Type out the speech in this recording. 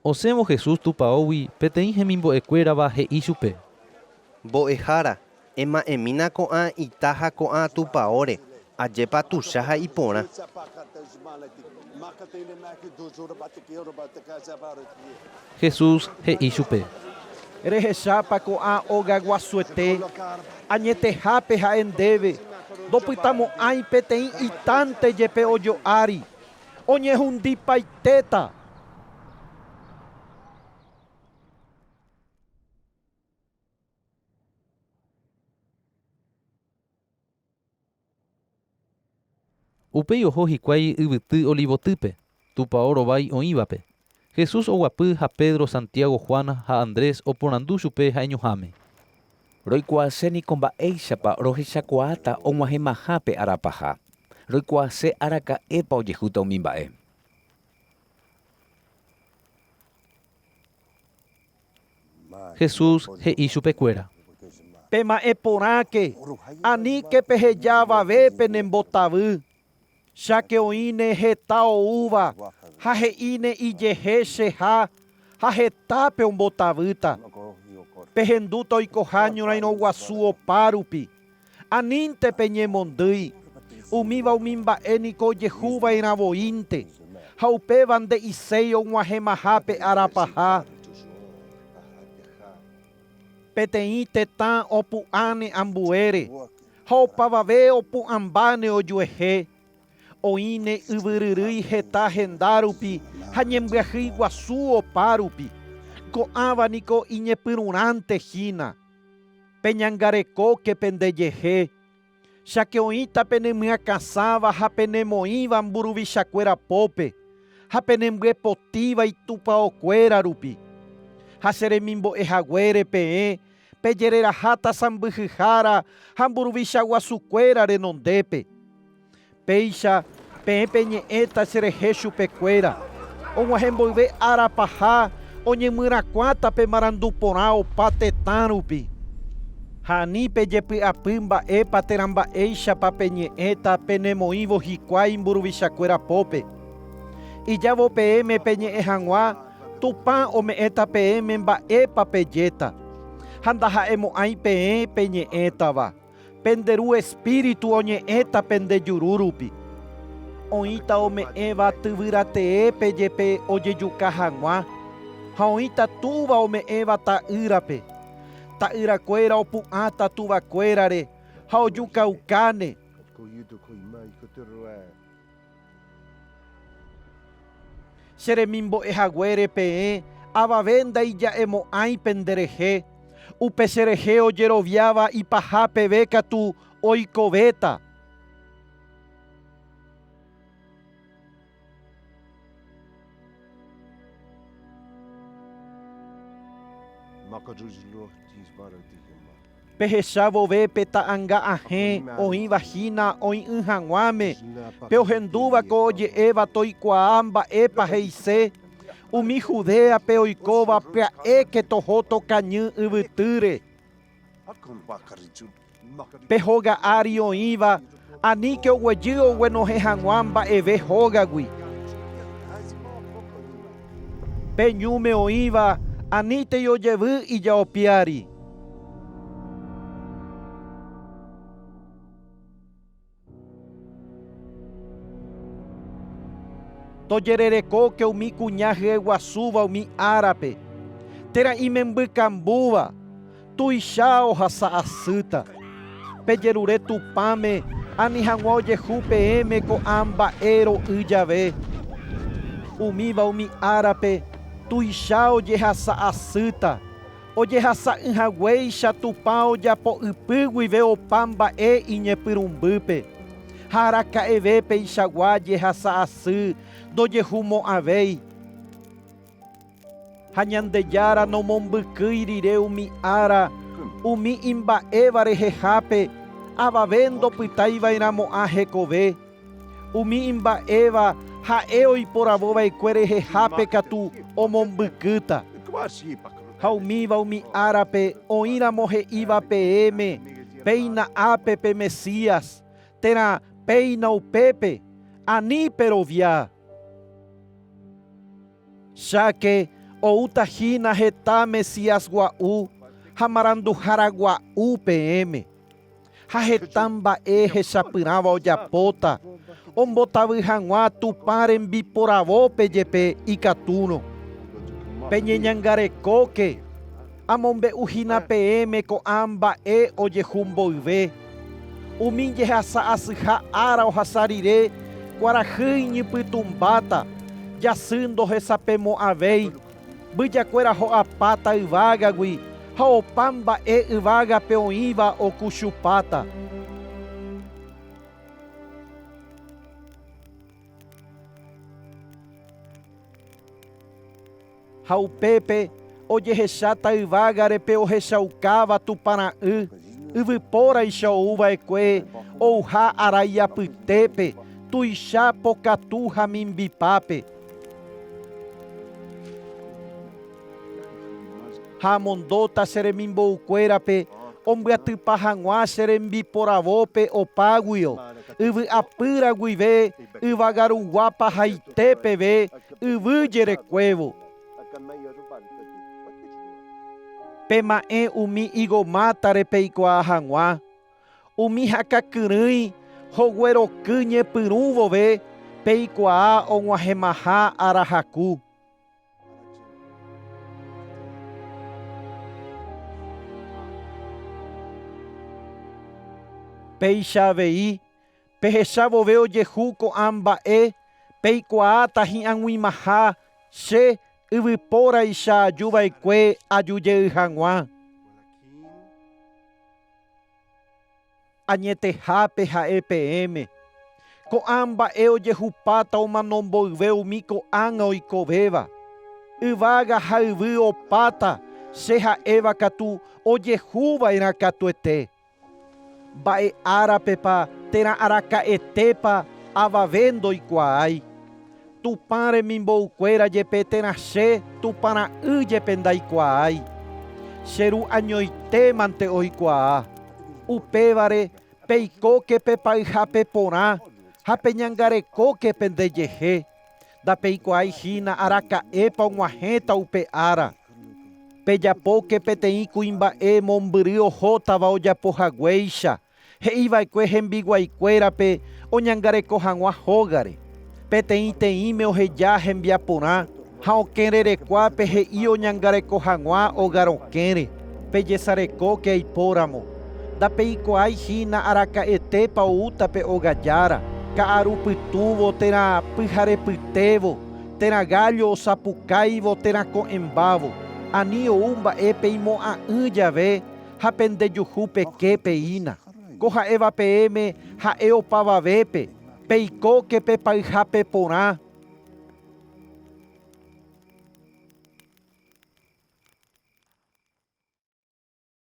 Osẽvo Jesús tupaógui peteĩ hemimbo'ekuérava he'i chupe. Mbo'ehára, ema'ẽmína ko'ã ita ha ko'ã tupaóre, ajépa tuicha ha iporã. Jesús he'i chupe. Rehechápa ko'ã óga guasuete, añetehápe ha'e ndéve, ndopytamo'ãi peteĩ itánte jepe ojo'ári, oñehundipaitéta. Upéi oho hikuái yvyty Olivotýpe, tupao rovái oĩvape. Jesús oguapy ha Pedro, Santiago, Juan ha Andrés oporandu chupe ha'eñoháme. Roikuaase niko mba'éichapa rohechakuaáta og̃uahẽmaha pe ára paha. Roikuaase araka'épa ojehúta umi mba'e. Jesús he'i chupekuéra. Pema'ẽ porãke, aníke peheja avave penembotavy. Cháke oĩne heta oúva ha he'íne ijehe cheha ha hetápe ombotavýta. Pehendúta oikoha ñorairõ guasu opa rupi. Anínte peñemondýi, umíva umi mba'e niko ojehuva'erã voínte, ha upéva nde'iséi og̃uahẽmaha pe ára paha. Peteĩ tetã opu'ãne ambuére, ha opavave opu'ãmbáne ojuehe. Oĩne yvyryrýi heta henda rupi ha ñembyahýi guasu opa rupi. Ko'ãva niko iñepyrũrãnte hína. Peñangarekóke pendejehe, cháke oĩta penemyakãsãva ha penemoĩva mburuvichakuéra pópe, ha penembyepotĩva itupaokuéra rupi. Ha che remimbo'e haguére peẽ pejereraháta sãmbyhyhára ha mburuvicha guasukuéra renondépe. Péicha peẽ peñe'ẽta cherehe chupekuéra, og̃uahẽ mboyve ára paha oñemyrakuãta pe marandu porã opa tetã rupi. Ha ani pejepy'apy mba'épa térã mba'éichapa peñe'ẽta penemoĩvo hikuái mburuvichakuéra pópe. Ijávo peẽme peñe'ẽ hag̃ua, Tupã ome'ẽta peẽme mba'épa pejéta, ha ndaha'emo'ãi peẽ peñe'ẽtava. Pende Ru Espíritu oñe'ẽta pende juru rupi. Oĩta ome'ẽva tyvýra teépe jepe ojejuka hag̃ua, ha oĩta túva ome'ẽva ta'ýrape. Ta'yrakuéra opu'ãta tuvakuérare ha ojukaukáne. Che remimbo'e haguére peẽ avave ndaija'emo'ãi penderehe, upe cherehe ojeroviáva ipaha peve katu oikovéta. Pehecha vove pe ta'anga ahẽ oĩva hína oĩ'ỹ hag̃uáme, pe ohendúva ko oje'éva toikuaa mba'épa he'ise, umi Judéape oikóva pya'éke toho tokañy yvytýre. Pe hóga ári oĩva, aníke oguejy oguenohẽ hag̃ua mba'eve hógagui. Pe ñúme oĩva, anítei ojevy ijaopiári. Tojererekóke umi kuña hyeguasúva umi árape, térã imembykambúva, tuicha ohasa asýta. Pejerure Tupãme ani hag̃ua ojehu peẽme ko'ã mba'e ro'y jave. Umíva umi árape tuicha ojehasa asýta, ojehasa'ỹ haguéicha Tupã ojapo ypy guive opa mba'e iñepyrũmbýpe, ha araka'eve peichagua jehasa asy ndojehumo'ãvéi. Ha Ñandejára nomombykýi rire umi ára umi imba'éva rehehápe avave ndopytaiva'erãmo'ã hekove. Umi imba'éva ha'e oiporavova'ekue rehehápe katu omombykýta. Ha umíva umi árape oĩramo he'íva peẽme, Péina ápe pe Mesías, térã Péina upépe, ani perovia. Cháke, Oúta hína heta Mesías gua'u ha maranduhára gua'u peẽme. Ha heta mba'e hechapyrãva ojapóta, ombotavy hag̃ua Tupã rembiporavópe jepe ikatúrõ. Peñeñangarekóke, amombe'u hína peẽme ko'ã mba'e ojehu mboyve. Umi jehasa asyha ára ohasa rire, kuarahy iñypytũmbáta, jasy ndohesapemo'ãvéi, mbyjakuéra ho'apáta yvágagui ha opa mba'e yvágape oĩva okuchupáta. Ha upépe ojehecháta yvágare pe ohechaukáva Tupã Ra'y, yvypóraicha ou va'ekue ouha arai apytépe, tuicha pokatu ha mimbipápe. Ha amondóta che remimboukuérape ombyatypa hag̃ua che rembiporavópe opáguio, yvy apýra guive yvága rugua pahaite peve yvy jerekuévo. Pema'ẽ umi igomátare peikuaa hag̃ua, umi hakã kyrỹi hogueroky ñepyrũ vove peikuaa og̃uahẽmaha ára haku. Péicha avei, pehecha vove ojehu ko'ã mba'e peikuaáta hi'ag̃uimaha che yvypóraicha aju va'ekue aju jey hag̃ua. Añetehápe ha'e peẽme, ko'ã mba'e ojehupáta omano mboyve umi ko'ág̃a oikovéva. Yvága ha yvy opáta, che ha'éva katu ojehuva'erã katuete. Mba'e árapepa térã araka'etépa avave ndoikuaái. Tupã remimboukuéra jepe térã che Tupã ra'y jepe ndaikuaái. Che Ru añoite mante oikuaa. Upévare, peikóke pepayhápe porã ha peñangarekóke pendejehe, ndapeikuaái hína araka'épa og̃uahẽta upe ára. Pejapóke peteĩ kuimba'e mombyry ohótava ojapo haguéicha, He'i va'ekue hembiguaikuérape oñangareko hag̃ua hógare. Peteĩteĩme oheja hembiaporã ha okẽ rerekuápe he'i oñangareko hag̃ua óga rokẽre. Pejesarekóke aipóramo, ndapeikuaái hína araka'etépa oúta pe óga jára, ka'aru pytũvo térã pyharepytévo, térã gállo osapukáivo térã ko'ẽmbávo. Ani ou mba'e peimo'ã'ỹ jave ha pende juhu peke peína. Ko ha'éva peẽme ha'e opavavépe, peikóke pepayhápe porã.